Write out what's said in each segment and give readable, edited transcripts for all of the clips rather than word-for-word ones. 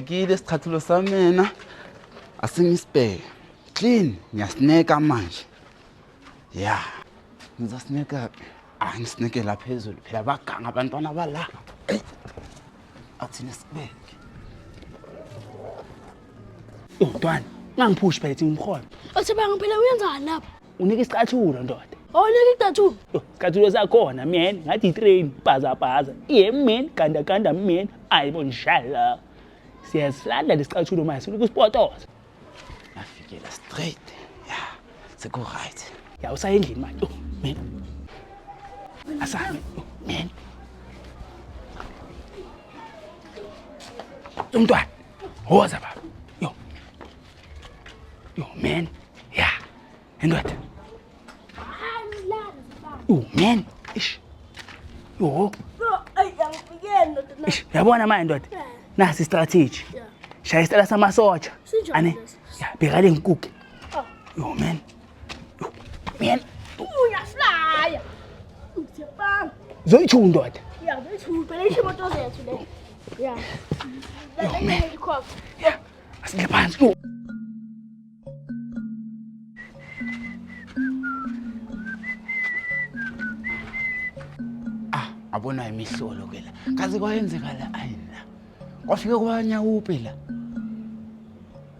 Sifikile isicathulo samina. Asingisibheke. Clean, ngiyasineka manje. Ya. Ngizasineka. Ah, ngisineke la phezulu phela baganga abantwana bala. Ey. Athini sibeke. Yo ntwana, ungangiphushi phela thi ngimhole. Othi banga phela uyenzani lapha? Unika isicathulo ndoda. Oh, unika isicathulo. Yo, isicathulo sakhona man, ngathi i-train bhaza bhaza. Iye man, ganda ganda man. Ayibo njalo. Siyasilanda lesicathulo manje, sifuna ukusipotoza. Nafikela straight. Ya. Seku right. Ya usaya endlini manje. Oh, man. Asahambe. Oh, man. Umntwana. Woza baba. Yo. Yo man. Ya. Indoda. Yo man. Ish. Yo. Ish, yabona manje ndoda. Nasi strategy. Shaya isitala samasotsha. Ane. Ya, bheka le nkukhu. Oh. Yo man. Yo man. Uyaflya. Uthepang. Zoyithu ndoda. Ya, zoyithu. Phela imoto zethu le. Ya. Yo man. Ya. Asidle phansi. Yo. Ah, abona imihlolo ke la. Kaze kwayenzeka la ayina. Kwafika kwanyawupe la.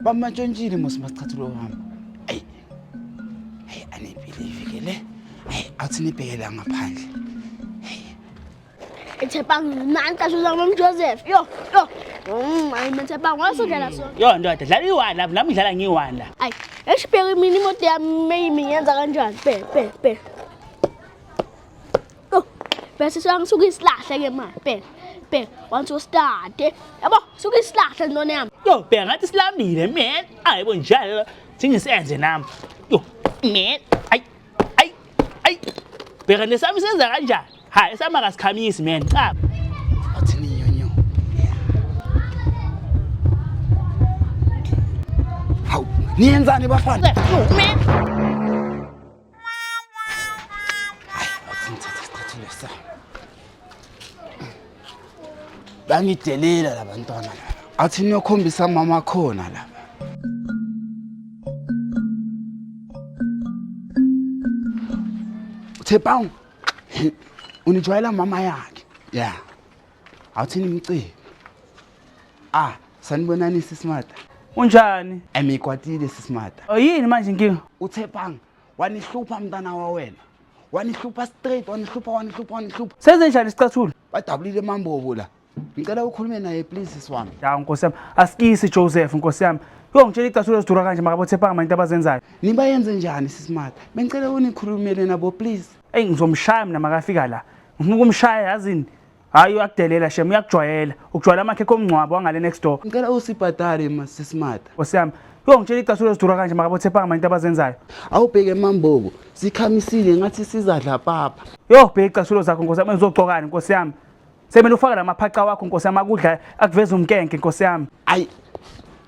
Bamantshontshile mos masicathulo wami. Ayi. Hey, anibelieve ke le. Hey, athi nibheke la ngaphandle. Ethepang nanti asho Joseph. Yo, yo. Ayi Mthepang wasondela so. Yo ndoda, dlala i-one lapho, nami ngidlala ngiyi-one la. Ayi, eshibheke mina imoto yami mayimi ngenza kanjani? Bhe, bhe, bhe. Oh, bese sengisuka isilahle ke manje. Bhe, bhe, want to start. Yabo, suka isilahle ntona yami. Yo, bheka ngathi silambile man. Ayibo njalo. Singisenze nami. Yo, man. Ayi, ayi, ayi. Bheka nesami senza kanjani? Hayi, esami akasikhamisi man. Cha. Athi ninyonyo. Hawu, niyenzani bafana? Yo, man. Hayi, athi ngithathe isicathulo sami. Bangidelela labantwana laba. Athi niyokhombisa mama khona laba. Uthepang unijwayela mama yakhe. Yeah. Awuthini imcebo. Ah, sanibonani sisimata. Unjani? Emikwatile sisimata. Oh, yini manje inkinga? Uthepang wanihlupha mntana wa wena. Wanihlupha straight, wanihlupha, wanihlupha, wanihlupha. Senze njani isicathulo? Badabulile emambobo la. Ngicela ukhulume naye please sisi wami. Ya nkosi yami, asikisi Joseph nkosi yami. Yo ngitshela icathulo ezidura kanje makabothepanga manje into abazenzayo. Nibayenze njani sisimata? Bengicela unikhulumele nabo please. Eyi ngizomshaya mina makafika la. Ngifuna ukumshaya yazini. Hayi uyakudelela shem uyakujwayela. Ukujwayela amakhekhe omngcwabo wangale next door. Ngicela usibhadale ma sisimata. Nkosi yami. Yo ngitshela icathulo ezidura kanje makabothepanga manje into abazenzayo. Awubheke mambobo, sikhamisile ngathi sizadla papa. Yo bheka icathulo zakho nkosi yami uzogcokani nkosi yami. Semele ufake lamaphaca wakho nkosi yami akudla akuveza umkenke nkosi yami. Ayi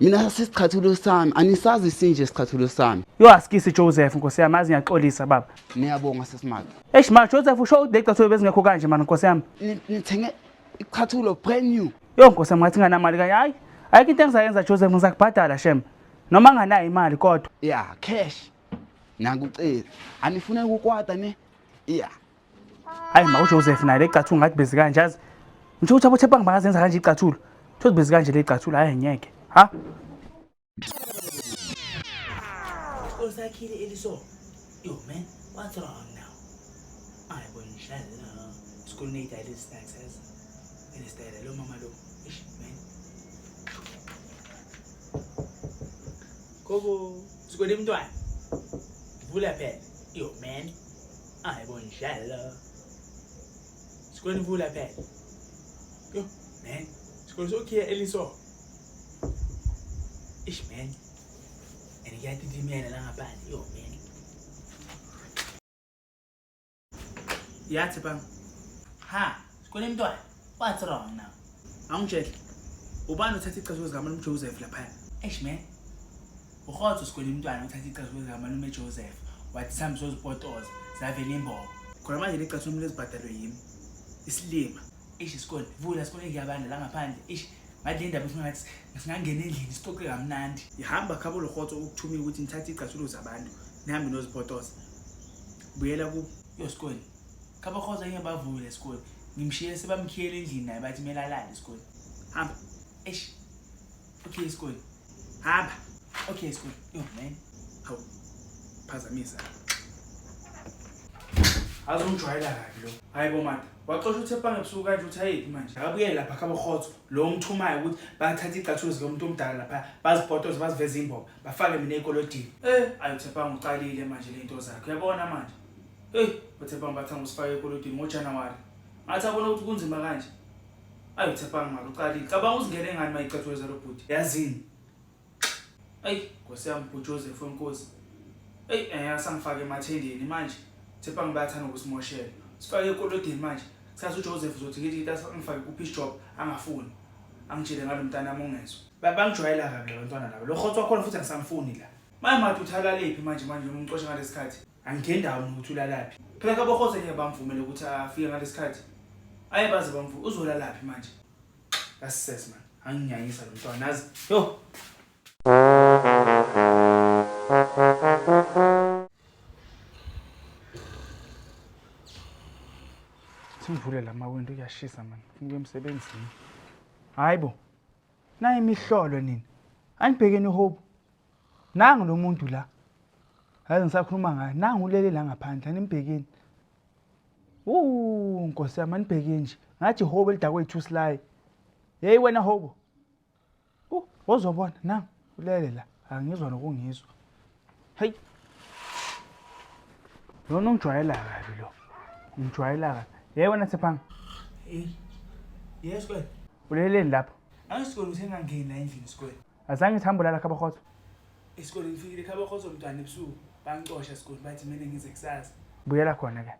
mina sisichathulo sami, anisazi sinje isichathulo sami. Yo asikisi Joseph nkosi yami azi ngiyaxolisa baba. Niyabonga sisimata. Eish ma Joseph usho ukuthi lecathulo bezingekho kanje mani nkosi yami. Nithenge ichathulo brand new. Yo nkosi yami ngathi nganamali kanye hayi. Ayikho into engizayenza Joseph ngizakubhadala shem. Noma nganayo imali kodwa. Yeah, cash. Nakucela. Anifune ukukwata ne? Yeah. Hayi ma uJoseph naye lecathulo ngathi bezi kanje yazi. Ngisho ukuthi abothepanga bangazenza kanje icathulo. Thothi bezi kanje lecathulo hayi ngeke. Ha? Osakhile eliso. Yo man, what's wrong now? Hayi bo inshallah. School need I snacks as. Elistayela lo mama lo. Ish man. Gogo, sikwele mntwana. Vula phela. Yo man. Hayi bo njalo. Sikwele vula phela. Yo man, sikwele sokhiya eliso. Ish man. And kuyatitimela la ngaphandle. Yo man. Yathi bang. Ha, sikwele mntwana. What's wrong now? Angitshele. Ubani uthatha icathulo zikamalume Joseph laphaya? Eish man. Ukhotho sikwele mntwana uthatha icathulo zikamalume Joseph. Wathi sihambe sozipotoza, zavela imbobo. Khona manje lecathulo kumele zibhadalwe yimi. Isilima. Eish sikole, vula sikole ngiyabanda la ngaphandle. Eish. Ngathi le ndaba ifuna ngathi singangena endlini sixoxe kamnandi. Ihamba khabo lokhotso ukuthumile ukuthi nithathe icathulo zabantu nihambe nozibhotoza. Buyela ku yosikole. Khabo khotso ngeke bavule esikole. Ngimshiye sebamkhiyela endlini naye bathi kumele alale esikole. Hamba. Eish. Okay isikole. Hamba. Okay isikole. Yo man. Hawu. Phazamisa. Azongijwayela kabi lo. Hayi bo mata. Waxosha uThepang ebusuku kanje uthi ayephi manje? Akabuyele lapha khabo khotho lo umthumayo ukuthi bathatha icathulo zikamuntu omdala lapha bazibhotoze baziveze imbobo bafake mina ekolodini. Eh, ayi uThepang uqalile manje lento zakhe. Uyabona manje? Hey, uThepang bathanga usifake ekolodini ngoJanuary. Ngathi abona ukuthi kunzima kanje. Ayi uThepang mara uqalile. Cabanga uzingene ngani mayicathulo zalo bhuti. Yazini? Ayi Nkosi yami uJoseph wenkosi. Eyi eh asangifake emathendeni manje. Thepang bayathanda ukusimoshela. Sifake ekolodini manje. Kusasa uJoseph uzothi ngithi ngithi angifake ku peace job angafuni. Angitshele ngalo mntana wami ongezwa. Bangijwayela kabi labantwana laba. Lo khotho wakhona futhi angisamfuni la. Maye manje uthi alalephi manje manje noma umxosha ngalesikhathi. Angingendawo mina ukuthi ulalaphi. Phela kabo khotho ngeke bamvumele ukuthi afike ngalesikhathi. Aye baze bamvume uzolalaphi manje. That's man. Anginyanyisa lo mntwana nazi. Yo. Singivule la mawindi kuyashisa man. Ngifuna ukuya emsebenzini. Hayi bo. Nayi imihlolo nina. Anibhekeni hope. Nangu lo muntu la. Yazi ngisakhuluma ngaye. Nangu ulele la ngaphandle animbhekeni. Uu Nkosi yami anibheke nje. Ngathi hobo elidakwe ithusilayi. Hey wena hobo. Uh, wozobona na ulele la. Angizwa nokungizwa. Hey. Lona ungijwayela kabi lo. Ungijwayela kabi. Hey wena Tshephang. Hey. Yes kwena. Uleleni lapho? Angisikole uthe ngangeni la endlini isikole. Azange ngithambo lala khabakgotso. Isikole ngifikile khabakgotso mntwana ebusuku. Bangixosha isikole bathi kumele ngize kusasa. Buyela khona ke.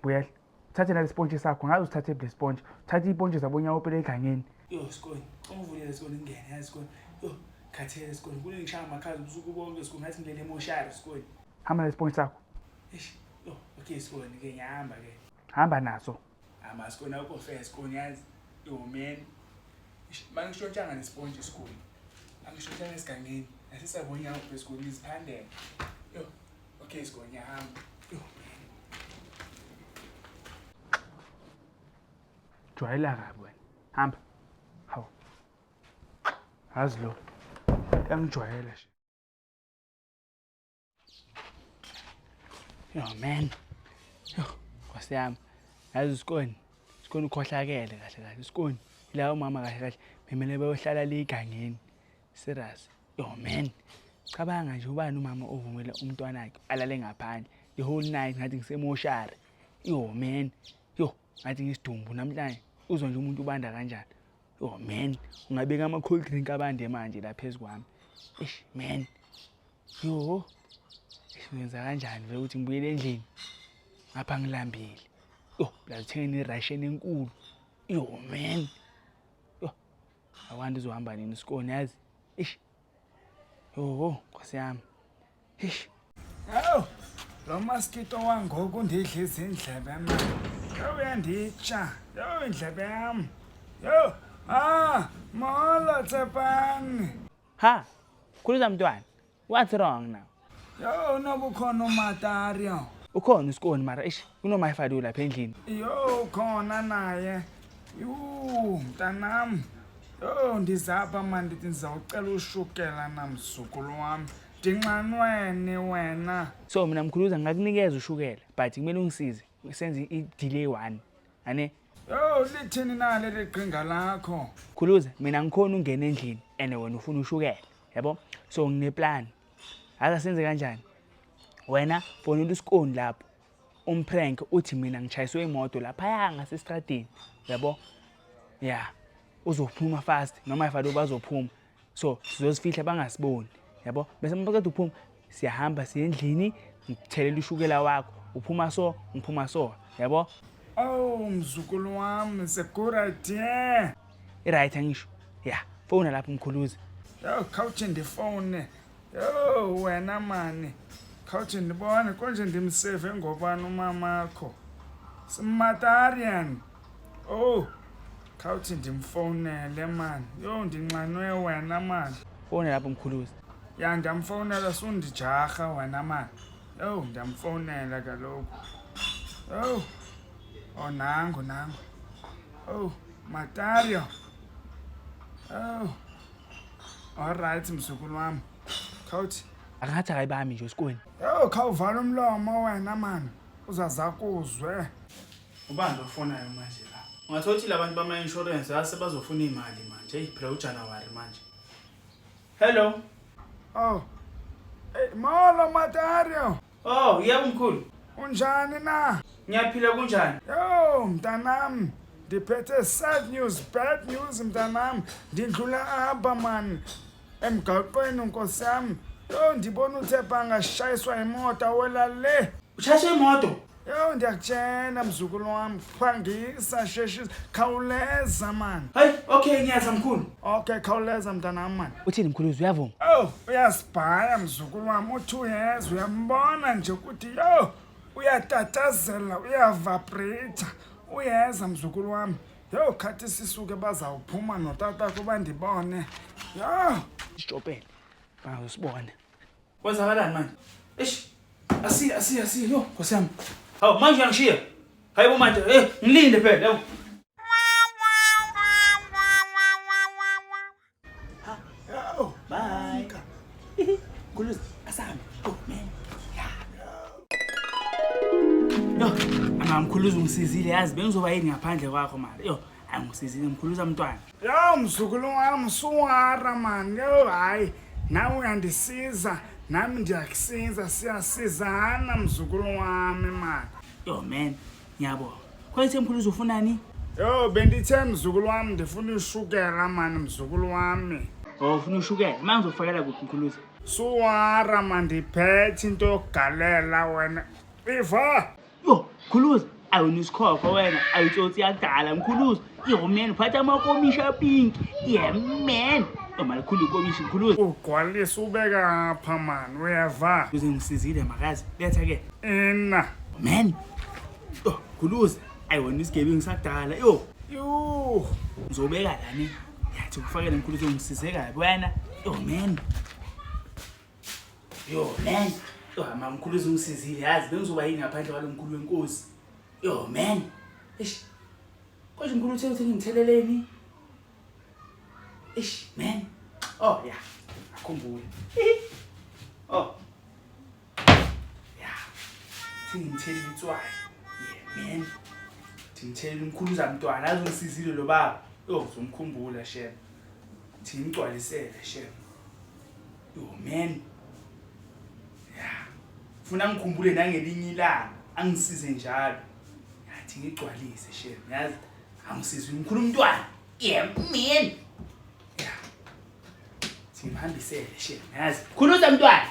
Buyela. Uthathe nale sponge sakho, ngaze usithathe le sponge. Uthathe iponje zabonyawo phela egangeni. Yo sikole, ungivulele sikole ngingene yazi sikole. Yo, khathele sikole. Kunini ngishaya amakhaza ubusuku bonke sikole ngathi ngilele emoshari sikole. Hamba nale sponge sakho. Eish, yo, okay sikole ke ngiyahamba ke. Hamba naso. Hamba sikole awukho fair sikole yazi. Yo man. Bangishontshanga nesponge esikhulu. Angishontshanga esigangeni. Nasisabonyawo phela esikhulu ngiziphandele. Yo, okay sikole ngiyahamba. Yo. Jwayela kabi wena. Hamba. Hawu. Yazi lo. Uyangijwayela nje. Yo man. Yo, Nkosi yami. Yazi uSikoni. USikoni ukhohlakele kahle kahle. USikoni ila umama kahle kahle bemele bayohlala le igangeni. Serious. Yo man. Cabanga nje ubani umama ovumela umntwana wakhe alale ngaphandle the whole night ngathi ngisemoshari. Yo man. Yo, ngathi ngisidumbu namhlanje. Uzwa nje umuntu ubanda kanjani. Yo man, ungabeka ama cold drink abande manje la phezu kwami. Eish man. Yo. Ngenza kanjani vele ukuthi ngibuyele endlini? Ngapha ngilambile. Yo, la uthenge ne-ration enkulu. Yo man. Yo. Awanti uzohamba nini isikole yazi? Eish. Yo, Nkosi yami. Eish. Hawu, lo mosquito wangoku undidla izindlebe mani. Yho uyanditsha. Yho indlebe yam. Yho, ah, molo Tsepani. Ha, khuluza mntwana. What's wrong now? Yho unoba ukhona uMatario. Ukhona uSikoni mara eish kunoMayifadu lapha endlini. Yho ukhona naye. Yhu mntanam. Yho ndizapha mani ndithi ndizawucela ushukela na mzukulu wam. Ndinxanweni wena. So mina mkhuluza ngingakunikeza ushukela but kumele ungisize senze i-delay one. Ane? Yho lithini na leli qhinga lakho? Khuluza mina ngikhona ungena endlini and wena ufuna ushukela. Yabo? So ngineplan. Ake senze kanjani? Wena fonela uSikoni lapho. Umprank uthi mina ngishayiswe imoto laphaya ngasestradini. Yabo? Yeah. Uzophuma fast noma ifado bazophuma. So sizozifihla bangasiboni. Yabo? Bese uma baqeda ukuphuma siyahamba siye endlini ngikuthelela ushukela wakho. Uphuma so, ngiphuma so. Yabo? Oh mzukulu wami, it's a good idea. I-right angisho? Yeah, fona lapho mkhuluzi. Yho khawutshe ndifowune. Yho wena mani. Khawutshe ndibone konje ndimseve ngobani umamakho. Smatarian. Oh. Khawuthi ndimfowunele mani. Yho, ndinxanwe wena mani. Fowune lapho mkhuluzi. Ya, ndiyamfowunela, sundijarha wena mani. Yho, ndiyamfowunela kaloku. Yho, oh nangu nangu. Oh, Matario. Oh. Alright mzukulu wami. Khawuthi. Akangathi akayibambi nje usikweni. Yho, khawuvala umlomo wena mani. Uzaza kuzwe. Ubani ofonayo manje la? Ungathola ukuthi labantu bama-insurance ase bazofuna imali manje. Eyi phela uJanuary manje. Hello. Oh. Hey, molo Matario. Oh, yebo mkhulu. Unjani na? Ngiyaphila kunjani? Yo, mntanami, ndiphethe sad news, bad news mntanami. Ndidlula apha man emgaqweni nkosi yami. Yo, ndibona uThepha angashayiswa imoto awela le. Ushayiswe imoto? Yo, ndiyakutshela mzukulu wami, phangisa sheshisa, khawuleza man. Hayi, okay ngiyaza mkhulu. Okay, khawuleza mntanami man. Uthini mkhuluzi uyavuma? Oh, uyasibhaya mzukulu wami, uthi uyeza uyambona nje ukuthi yo uyatatazela, uyavapreyitha. Uyeza mzukulu wami. Yo, khathi sisuke bazawuphuma notata kuba ndibone. Yo, Sijobele. Bangazosibona. Kwenzakalani manje? Eish. Asiye asiye asiye yo, Nkosi yami. Hawu manje uyangishiya. Hayibo manje, eh ngilinde phela. Yabo. yo. Bye. Mkhuluzi, asambe. Oh man. Yeah. Yo, angamkhuluza ungisizile yazi bengizoba yini ngaphandle kwakho mara. Yo, angisizile mkhuluza mntwana. Yo, mzukulu wami, suwara man. Yo, hayi, nawe uyandisiza, nami ndiyakusiza, siyasizana mzukulu wami man. Yo man, ngiyabonga. Khona ithe mkhuluza ufunani? Yo, bendithe mzukulu wami ndifuna ishukela mani mzukulu wami. Oh, ufuna ushukela. Manje ngizokufakela kuphi mkhuluza? Suwara man, ndiphethe into yokugalela wena. Iva! Yo, mkhuluza, awuna isikhokho wena, awutsotsi yakudala mkhuluza. Yo man, uphatha amakomishi apinki. Yeah man. Yo malikhulu ikomishi mkhuluza. Ugcwalisa ubeka apha man, uyeva? Uze ngisizile makazi. Letha ke. Ina. Man. Yo, mkhuluza, ayiwona isigebengu sakudala. Yo, Yhu. ngizobeka la ne. Yathi ukufakele mkhuluza ungisize kabi wena. Yo man. Yo man. Yo mamkhuluza ungisizile yazi bengizoba yini ngaphandle kwalo mkhulu wenkosi. Yo man. Eish. Kodwa mkhulu uthe uthi ngimtheleleni? Eish man. Oh yeah. Akhumbule. Oh. Yeah. Thingimthelile itswayi. Yeah man. Thingimthelile umkhuluza mntwana azongisizile lo baba. Yo ngizomkhumbula shem. Thingigcwalisele shem. Yo man. Yeah. Funa ngikhumbule nangelinye ilanga angisize njalo. Yathi ngigcwalise shem. Yazi angisize umkhulu umntwana. Yeah man. Yeah. Simhambisele shem. Yazi. Khuluza mntwana.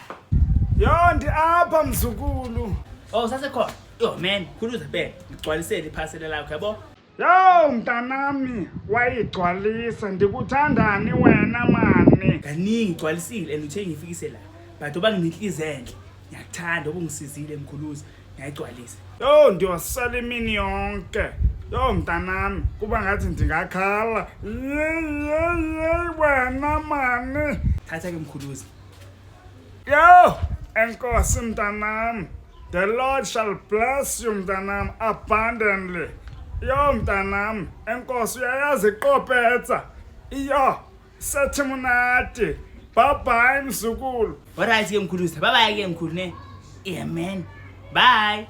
Yo, ndi apha mzukulu. Oh sasekhona. Yo man, khuluza bhe. Ngigcwalisele iphasela lakho yabo. Yo, mntanami, wayigcwalisa ndikuthandani wena mani. Kaningi ngigcwalisile and uthe ngifikise la. But uba nginenhliziyo enhle. Ngiyakuthanda ubungisizile mkhuluza. Ngiyayigcwalisa. Yo, ndiyosela imini yonke. Yo, mntanami, kuba ngathi ndingakhala. Yeyi, yeyi, yeyi wena mani. Thatha ke mkhuluza. Yo, enkosi mntanami. The Lord shall bless you mntanami abundantly. Yo mntanami, enkosi uyayazi iqophetsa. Iyo, sethi munati. Bye bye mzukulu. Alright ke mkhuluza. Bye bye ke mkhulu ne. Yeah man. Bye.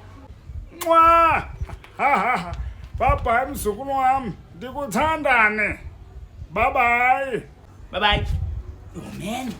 Mwah! Ha ha ha. Bye bye mzukulu wami. Ndikuthandane. Bye bye. Bye bye. Yo man.